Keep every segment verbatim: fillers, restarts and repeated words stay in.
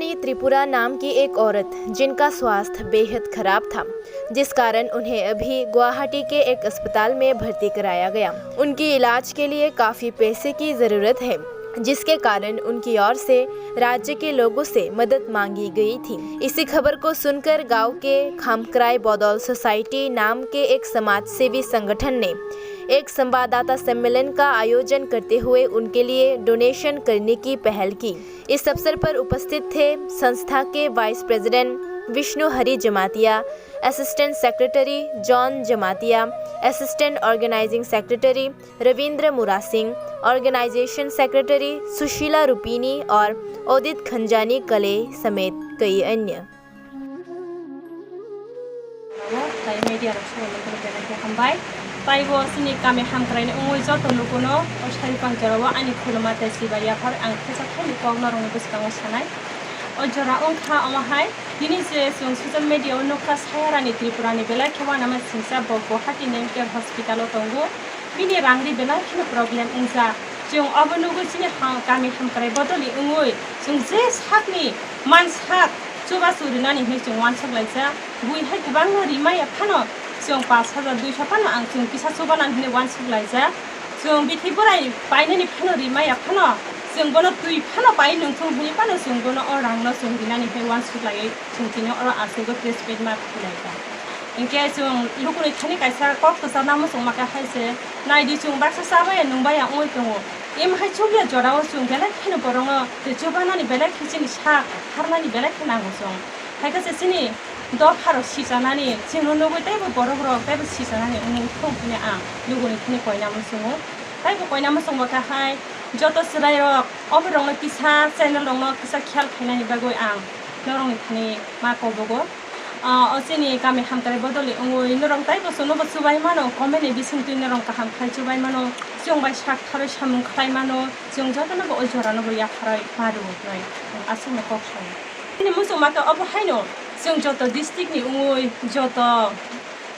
त्रिपुरा नाम की एक औरत, जिनका स्वास्थ्य बेहद खराब था, जिस कारण उन्हें अभी गुवाहाटी के एक अस्पताल में भर्ती कराया गया। उनकी इलाज के लिए काफी पैसे की जरूरत है, जिसके कारण उनकी ओर से राज्य के लोगों से मदद मांगी गई थी। इसी खबर को सुनकर गांव के खामक्राई बदल सोसाइटी नाम के एक समाज सेवी संगठन ने एक संवाददाता सम्मेलन का आयोजन करते हुए उनके लिए डोनेशन करने की पहल की। इस अवसर पर उपस्थित थे संस्था के vice president Vishnu Hari Jamatia, assistant secretary John Jamatia, assistant organising secretary Ravindra Murasing, organisation secretary Sushila Rupini और उदित खंजानी कले समेत कई अन्य। Tai media rok sabo nokno belai khe hambai. Taibo chini kami hamkraini wngwi joto lukuno o sari pangjora o ani khuluma tei chibai yaphar ang khecha thani kok norokni bwskango sanai. O jora wngkha omo hai, tini je chwng social media o nukha Sayarani Tripurani belai khe uanama singcha bo Guwahati Nemcare Hospital o tongo. Bini rangri belai kheno problem wngjak. Chwng obo nugwi chini ha-, kami hamkrai bodoli wngwi chwng je sakni mansak chubachu rinani hinwi chwng uansuk laijak. Bui hai kwbangno rimaya phano chwng pash hajar duisho phano ang chwng kisa chubanani hinwi uansuk laijak. Chwng bithi borai painani phano rimaya phano chwng bono twi phano pai nungthung hinwi phano chwng bono o rangno chwng rinani hinwi uansuk laiwi chwng tini oro aswk press meet ma khwlaijak. Hinkhe chwng lukuni thani kaisa kok kwchar namo chwng maka hai se. Naidi chwng baksa chabaya nungbaya wngwi tongo. Emo hai chukya jorao chwng belai kheno borokno tei chubanani belai khe chini sak harnani belai khe nango chwng. Hai khe se chini dopharok sichanani chwngno nugwi teibo borokrok teibo sichanani wngwi thung hwnwi ang luguni thani koinamo chwngo. Teibo koinamo chwngbo khe hai joto chwrairok oborokno kisa channel rokno kisa khiyal khainani bagwi ang norokni thani ma kobogo. Ah, o chini kami hamkrai bodoli wngwi norok teibo chwngnobo chubai mano, comment ni bisingtwi norok kaham khai chubai mano, chwng bai sak tharwi samung khlai mano, chwng jotonobo o joranobo yapharwi ma rwo hwnwi ang aswkno kok sao. Chini muchungma khe obo haino chwng joto district ni wngwi joto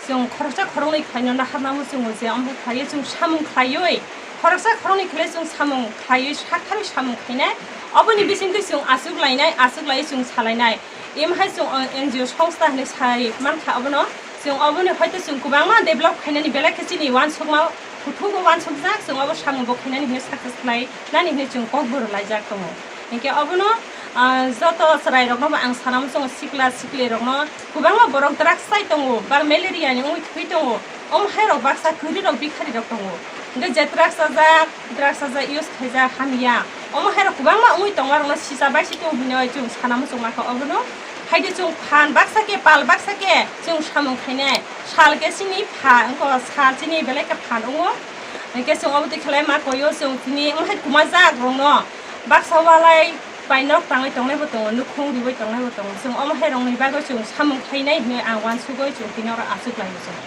chwng khoroksa khoroknwi khlaino naharna muchungo je omo khlaiwi chwng samung khlaiwi, khoroksa khoroknwi khlai chwng samung khlaiwi sak tharwi samung khainai, oboni bisingtwi chwng aswk lainai, aswk laiwi chwng salainai. Emo hai chwng o N G O songstha hinwi sai mankha obono. Chwng oboni hoito chwng kwbangma develop khainani belai khe chini uansukma kuthukgo uansukjak, chwng obo samungbo khainani hinwi success khlai nani hinwi chwng kokbo rwlaijak tongo. Hinkhe obono, ah, joto chwrairoknobo ang sana muchungo sikla siklirokno kwbangma borok drugs chai tongo, ba malaria ni wngwi thwi tongo. Omo hai rok baksa kwrwi rok bikhari rok tongo. Hinkhe je drugs chajak, drugs chajak use khaijak hamya. Omo hai rok kwbangma wngwi tongo, arokno sisa bai si tongo hinwi chwng sana muchung mankha obono. Haidi chwng phan baksa khe, pal baksa khe chwng samung khainai. Sal khe chini pha, wngkha sal chini belai khe phan wngo. Hinkhe chwng obo twi khlai ma koyo chwng tini wng hai kwmajak rokno baksa walai bai nok tangwi tongnai bo tongo, nukhung riwi tongnai bo tongo. Chwng omo hai rokni bagwi chwng samung khainai hinwi ang uansugwi chwng tini oro aswk lai muchungo.